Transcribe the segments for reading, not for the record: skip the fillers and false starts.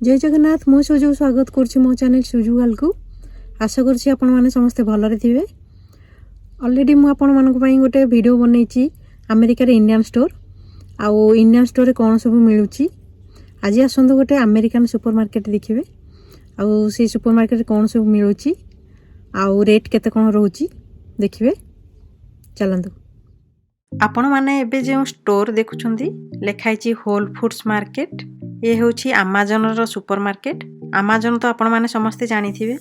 ଜୟ ଜଗନ୍ନାଥ। ମୁଁ ସୁଜୁ, ସ୍ୱାଗତ କରୁଛି ମୋ ଚ୍ୟାନେଲ୍ ସୁଜୁ ଗାର୍ଲକୁ। ଆଶା କରୁଛି ଆପଣମାନେ ସମସ୍ତେ ଭଲରେ ଥିବେ। ଅଲରେଡ଼ି ମୁଁ ଆପଣମାନଙ୍କ ପାଇଁ ଗୋଟେ ଭିଡ଼ିଓ ବନେଇଛି ଆମେରିକାର ଇଣ୍ଡିଆନ୍ ଷ୍ଟୋର୍ ଆଉ ଇଣ୍ଡିଆନ୍ ଷ୍ଟୋର୍ରେ କ'ଣ ସବୁ ମିଳୁଛି। ଆଜି ଆସନ୍ତୁ, ଗୋଟେ ଆମେରିକାନ୍ ସୁପର ମାର୍କେଟ ଦେଖିବେ ଆଉ ସେଇ ସୁପର ମାର୍କେଟରେ କ'ଣ ସବୁ ମିଳୁଛି ଆଉ ରେଟ୍ କେତେ କ'ଣ ରହୁଛି ଦେଖିବେ। ଚାଲନ୍ତୁ। ଆପଣମାନେ ଏବେ ଯେଉଁ ଷ୍ଟୋର୍ ଦେଖୁଛନ୍ତି, ଲେଖା ହେଇଛି ହୋଲ୍ ଫୁଡ଼୍ସ ମାର୍କେଟ। ଏ ହେଉଛି ଆମାଜନର ସୁପର ମାର୍କେଟ। ଆମାଜନ ତ ଆପଣମାନେ ସମସ୍ତେ ଜାଣିଥିବେ।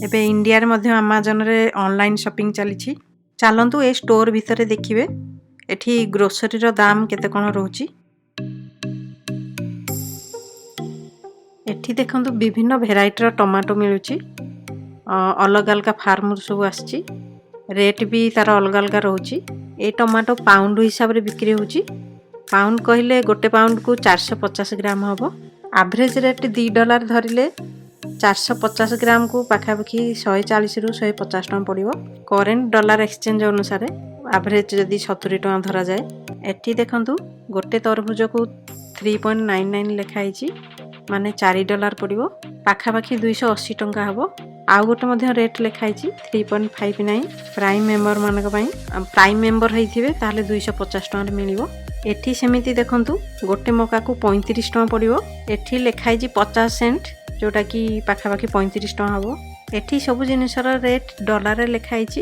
ଏବେ ଇଣ୍ଡିଆରେ ମଧ୍ୟ ଆମାଜନରେ ଅନଲାଇନ୍ ସପିଂ ଚାଲିଛି। ଚାଲନ୍ତୁ, ଏ ଷ୍ଟୋର୍ ଭିତରେ ଦେଖିବେ ଏଠି ଗ୍ରୋସରୀର ଦାମ କେତେ କ'ଣ ରହୁଛି। ଏଠି ଦେଖନ୍ତୁ, ବିଭିନ୍ନ ଭେରାଇଟିର ଟମାଟୋ ମିଳୁଛି। ଅଲଗା ଅଲଗା ଫାର୍ମରୁ ସବୁ ଆସିଛି। ରେଟ୍ ବି ତାର ଅଲଗା ଅଲଗା ରହୁଛି। ଏ ଟମାଟୋ ପାଉଣ୍ଡ ହିସାବରେ ବିକ୍ରି ହେଉଛି। ପାଉଣ୍ଡ କହିଲେ ଗୋଟେ ପାଉଣ୍ଡକୁ 450 ଗ୍ରାମ ହେବ। ଆଭରେଜ ରେଟ୍ 2 ଡଲାର ଧରିଲେ 450 ଗ୍ରାମକୁ ପାଖାପାଖି 140ରୁ 150 ଟଙ୍କା ପଡ଼ିବ। କରେଣ୍ଟ ଡଲାର ଏକ୍ସଚେଞ୍ଜ ଅନୁସାରେ ଆଭରେଜ ଯଦି 70 ଟଙ୍କା ଧରାଯାଏ। ଏଠି ଦେଖନ୍ତୁ, ଗୋଟେ ତରଭୁଜକୁ 3.99 ଲେଖା ହେଇଛି, ମାନେ 4 ଡଲାର ପଡ଼ିବ, ପାଖାପାଖି 280 ଟଙ୍କା ହେବ। ଆଉ ଗୋଟେ ମଧ୍ୟ ରେଟ୍ ଲେଖା ହେଇଛି 3.59, ପ୍ରାଇମ୍ ମେମ୍ବରମାନଙ୍କ ପାଇଁ। ପ୍ରାଇମ୍ ମେମ୍ବର ହେଇଥିବେ ତାହେଲେ 250 ଟଙ୍କାରେ ମିଳିବ। ଏଠି ସେମିତି ଦେଖନ୍ତୁ, ଗୋଟେ ମକାକୁ 35 ଟଙ୍କା ପଡ଼ିବ। ଏଠି ଲେଖା ହେଇଛି 50 ସେଣ୍ଟ, ଯେଉଁଟାକି ପାଖାପାଖି 35 ଟଙ୍କା ହେବ। ଏଠି ସବୁ ଜିନିଷର ରେଟ୍ ଡଲାରରେ ଲେଖା ହେଇଛି।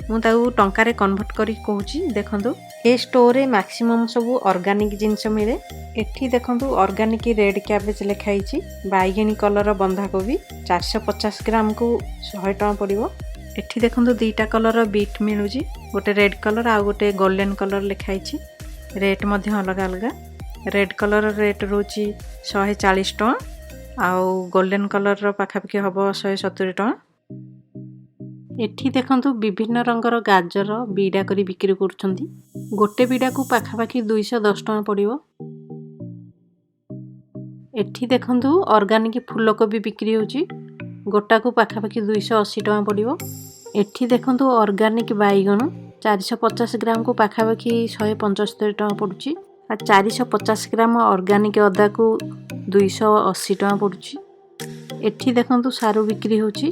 ମୁଁ ତାକୁ ଟଙ୍କାରେ କନଭର୍ଟ କରିକି କହୁଛି। ଦେଖନ୍ତୁ, ଏ ଷ୍ଟୋରରେ ମ୍ୟାକ୍ସିମମ୍ ସବୁ ଅର୍ଗାନିକ୍ ଜିନିଷ ମିଳେ। ଏଠି ଦେଖନ୍ତୁ, ଅର୍ଗାନିକ୍ ରେଡ୍ କ୍ୟାବେଜ୍ ଲେଖା ହେଇଛି। ବାଇଗଣୀ କଲର ବନ୍ଧାକୋବି 450 ଗ୍ରାମକୁ 100 ଟଙ୍କା ପଡ଼ିବ। ଏଠି ଦେଖନ୍ତୁ, ଦୁଇଟା କଲର ବିଟ୍ ମିଳୁଛି। ଗୋଟେ ରେଡ୍ କଲର ଆଉ ଗୋଟେ ଗୋଲ୍ଡେନ୍ କଲର ଲେଖା ହେଇଛି। ରେଟ୍ ମଧ୍ୟ ଅଲଗା ଅଲଗା। ରେଡ୍ କଲର ରେଟ୍ ରହୁଛି 140 ଟଙ୍କା ଆଉ ଗୋଲ୍ଡେନ୍ କଲରର ପାଖାପାଖି ହେବ 170 ଟଙ୍କା। ଏଠି ଦେଖନ୍ତୁ, ବିଭିନ୍ନ ରଙ୍ଗର ଗାଜର ବିଡ଼ା କରି ବିକ୍ରି କରୁଛନ୍ତି। ଗୋଟେ ବିଡ଼ାକୁ ପାଖାପାଖି 210 ଟଙ୍କା ପଡ଼ିବ। ଏଠି ଦେଖନ୍ତୁ, ଅର୍ଗାନିକ୍ ଫୁଲକୋବି ବିକ୍ରି ହେଉଛି। ଗୋଟାକୁ ପାଖାପାଖି 280 ଟଙ୍କା ପଡ଼ିବ। ଏଠି ଦେଖନ୍ତୁ, ଅର୍ଗାନିକ୍ ବାଇଗଣ 450 ଗ୍ରାମକୁ ପାଖାପାଖି 175 ଟଙ୍କା ପଡ଼ୁଛି ଆଉ 450 ଗ୍ରାମ ଅର୍ଗାନିକ୍ ଅଦାକୁ 280 ଟଙ୍କା ପଡ଼ୁଛି। ଏଠି ଦେଖନ୍ତୁ, ସାରୁ ବିକ୍ରି ହେଉଛି।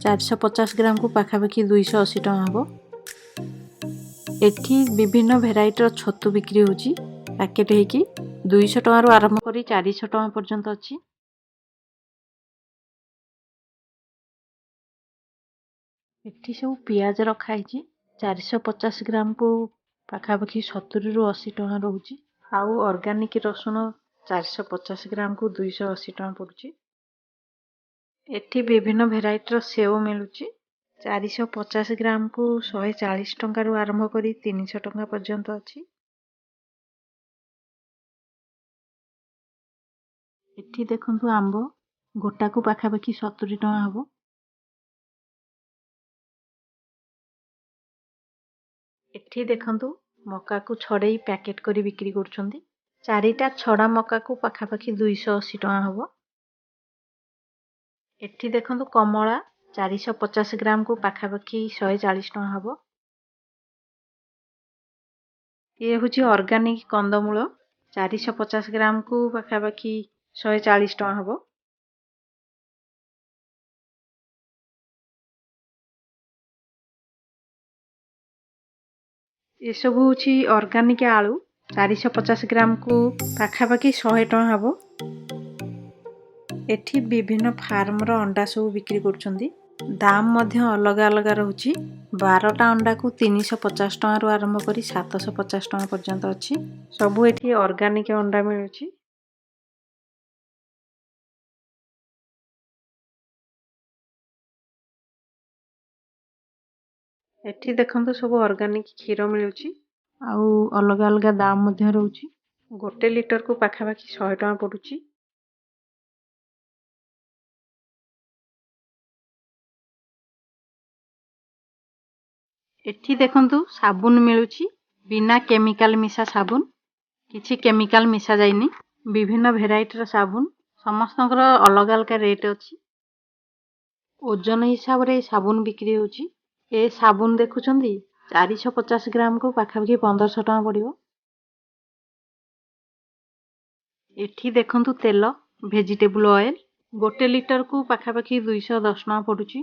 450 ଗ୍ରାମକୁ ପାଖାପାଖି 280 ଟଙ୍କା ହେବ। ଏଠି ବିଭିନ୍ନ ଭେରାଇଟିର ଛତୁ ବିକ୍ରି ହେଉଛି ପ୍ୟାକେଟ୍ ହେଇକି। 200 ଟଙ୍କାରୁ ଆରମ୍ଭ କରି 400 ଟଙ୍କା ପର୍ଯ୍ୟନ୍ତ ଅଛି। ଏଠି ସବୁ ପିଆଜ ରଖା ହେଇଛି। 450 ଗ୍ରାମକୁ ପାଖାପାଖି 70ରୁ 80 ଟଙ୍କା ରହୁଛି ଆଉ ଅର୍ଗାନିକ୍ ରସୁଣ 450 ଗ୍ରାମକୁ 280 ଟଙ୍କା ପଡ଼ୁଛି। ଏଠି ବିଭିନ୍ନ ଭେରାଇଟିର ସେଓ ମିଳୁଛି। 450 ଗ୍ରାମକୁ 140 ଟଙ୍କାରୁ ଆରମ୍ଭ କରି 300 ଟଙ୍କା ପର୍ଯ୍ୟନ୍ତ ଅଛି। ଏଠି ଦେଖନ୍ତୁ, ଆମ୍ବ ଗୋଟାକୁ ପାଖାପାଖି 70 ଟଙ୍କା ହେବ। ଏଠି ଦେଖନ୍ତୁ, ମକାକୁ ଛଡ଼େଇ ପ୍ୟାକେଟ୍ କରି ବିକ୍ରି କରୁଛନ୍ତି। ଚାରିଟା ଛଡ଼ା ମକାକୁ ପାଖାପାଖି 280 ଟଙ୍କା ହେବ। ଏଠି ଦେଖନ୍ତୁ, କମଳା 450 ଗ୍ରାମକୁ ପାଖାପାଖି 140 ଟଙ୍କା ହେବ। ଇଏ ହେଉଛି ଅର୍ଗାନିକ୍ କନ୍ଦମୂଳ। 450 ଗ୍ରାମକୁ ପାଖାପାଖି 140 ଟଙ୍କା ହେବ। ଏସବୁ ହେଉଛି ଅର୍ଗାନିକ୍ ଆଳୁ। 450 ଗ୍ରାମକୁ ପାଖାପାଖି 100 ଟଙ୍କା ହେବ। ଏଠି ବିଭିନ୍ନ ଫାର୍ମର ଅଣ୍ଡା ସବୁ ବିକ୍ରି କରୁଛନ୍ତି। ଦାମ ମଧ୍ୟ ଅଲଗା ଅଲଗା ରହୁଛି। 12ଟା ଅଣ୍ଡାକୁ 350 ଟଙ୍କାରୁ ଆରମ୍ଭ କରି 750 ଟଙ୍କା ପର୍ଯ୍ୟନ୍ତ ଅଛି। ସବୁ ଏଠି ଅର୍ଗାନିକ୍ ଅଣ୍ଡା ମିଳୁଛି। ଏଠି ଦେଖନ୍ତୁ, ସବୁ ଅର୍ଗାନିକ୍ କ୍ଷୀର ମିଳୁଛି ଆଉ ଅଲଗା ଅଲଗା ଦାମ ମଧ୍ୟ ରହୁଛି। ଗୋଟେ ଲିଟରକୁ ପାଖାପାଖି 100 ଟଙ୍କା ପଡ଼ୁଛି। ଏଠି ଦେଖନ୍ତୁ, ସାବୁନ ମିଳୁଛି। ବିନା କେମିକାଲ ମିଶା ସାବୁନ, କିଛି କେମିକାଲ ମିଶା ଯାଇନି। ବିଭିନ୍ନ ଭେରାଇଟିର ସାବୁନ, ସମସ୍ତଙ୍କର ଅଲଗା ଅଲଗା ରେଟ୍ ଅଛି। ଓଜନ ହିସାବରେ ଏ ସାବୁନ ବିକ୍ରି ହେଉଛି। ଏ ସାବୁନ ଦେଖୁଛନ୍ତି, 450 ଗ୍ରାମକୁ ପାଖାପାଖି 1500 ଟଙ୍କା ପଡ଼ିବ। ଏଠି ଦେଖନ୍ତୁ, ତେଲ ଭେଜିଟେବୁଲ୍ ଅଏଲ୍ ଗୋଟେ ଲିଟରକୁ ପାଖାପାଖି 210 ଟଙ୍କା ପଡ଼ୁଛି।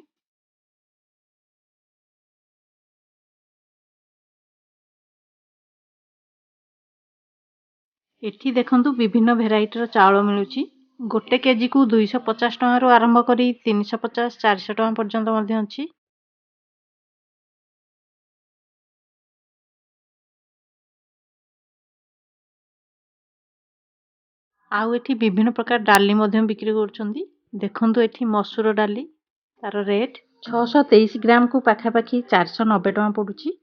ଏଠି ଦେଖନ୍ତୁ, ବିଭିନ୍ନ ଭେରାଇଟିର ଚାଉଳ ମିଳୁଛି। ଗୋଟେ କେଜିକୁ 250 ଟଙ୍କାରୁ ଆରମ୍ଭ କରି 350, 400 ଟଙ୍କା ପର୍ଯ୍ୟନ୍ତ ମଧ୍ୟ ଅଛି। ଆଉ ଏଠି ବିଭିନ୍ନ ପ୍ରକାର ଡାଲି ମଧ୍ୟ ବିକ୍ରି କରୁଛନ୍ତି। ଦେଖନ୍ତୁ, ଏଠି ମସୁର ଡାଲି, ତାର ରେଟ୍ 623 ଗ୍ରାମକୁ ପାଖାପାଖି 490 ଟଙ୍କା ପଡ଼ୁଛି।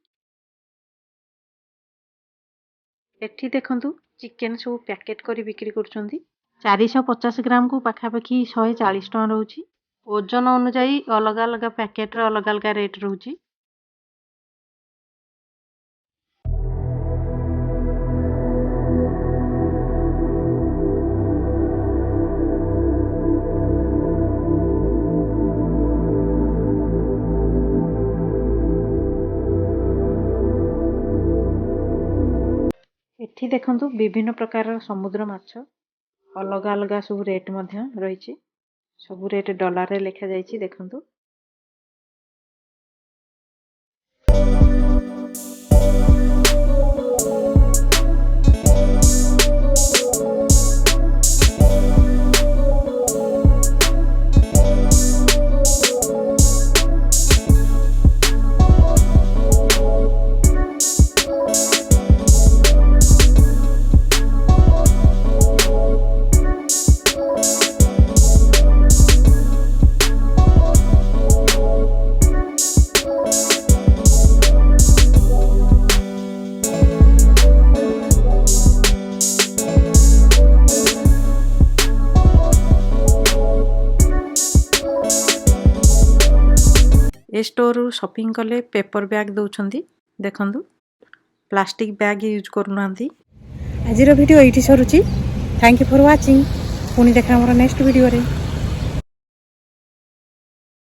ଏଠି ଦେଖନ୍ତୁ, ଚିକେନ୍ ସବୁ ପ୍ୟାକେଟ୍ କରି ବିକ୍ରି କରୁଛନ୍ତି। 450 ଗ୍ରାମକୁ ପାଖାପାଖି 140 ଟଙ୍କା ରହୁଛି। ଓଜନ ଅନୁଯାୟୀ ଅଲଗା ଅଲଗା ପ୍ୟାକେଟ୍ର ଅଲଗା ଅଲଗା ରେଟ୍ ରହୁଛି। ଏଠି ଦେଖନ୍ତୁ, ବିଭିନ୍ନ ପ୍ରକାରର ସମୁଦ୍ର ମାଛ, ଅଲଗା ଅଲଗା ସବୁ ରେଟ୍ ମଧ୍ୟ ରହିଛି। ସବୁ ରେଟ୍ ଡଲାରରେ ଲେଖାଯାଇଛି, ଦେଖନ୍ତୁ। ଏ ଷ୍ଟୋରରୁ ସପିଂ କଲେ ପେପର ବ୍ୟାଗ୍ ଦେଉଛନ୍ତି, ଦେଖନ୍ତୁ। ପ୍ଲାଷ୍ଟିକ୍ ବ୍ୟାଗ୍ ୟୁଜ୍ କରୁନାହାନ୍ତି। ଆଜିର ଭିଡ଼ିଓ ଏଇଠି ସରୁଛି। Thank you for watching. ପୁଣି ଦେଖା ଆମର ନେକ୍ସଟ ଭିଡ଼ିଓରେ।